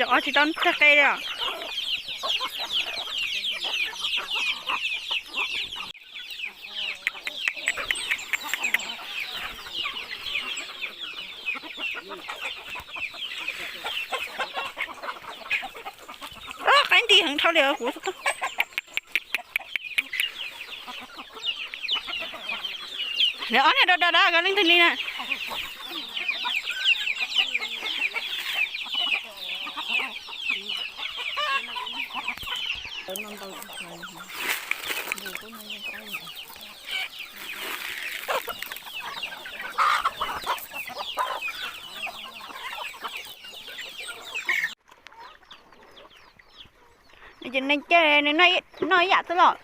Cov ob tsis tau tag qe li os. Qaib nti heev dhau li kuv. Nws ob niag da da da koj leej twg li na. Ces neeg ces nws noj ib yam xwb los.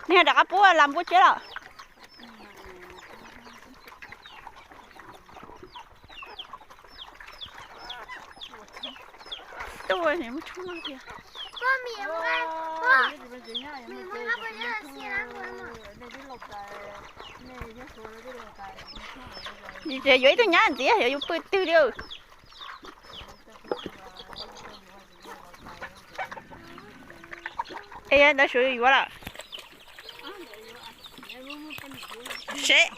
Nej rov qab pub las npua tsiab los. Tuaj, muaj tshoob no tiag. Yuav ib tug nyab ntxiv, yuav yus pw twg li. Es ntawd suav yuav lawm. Seb.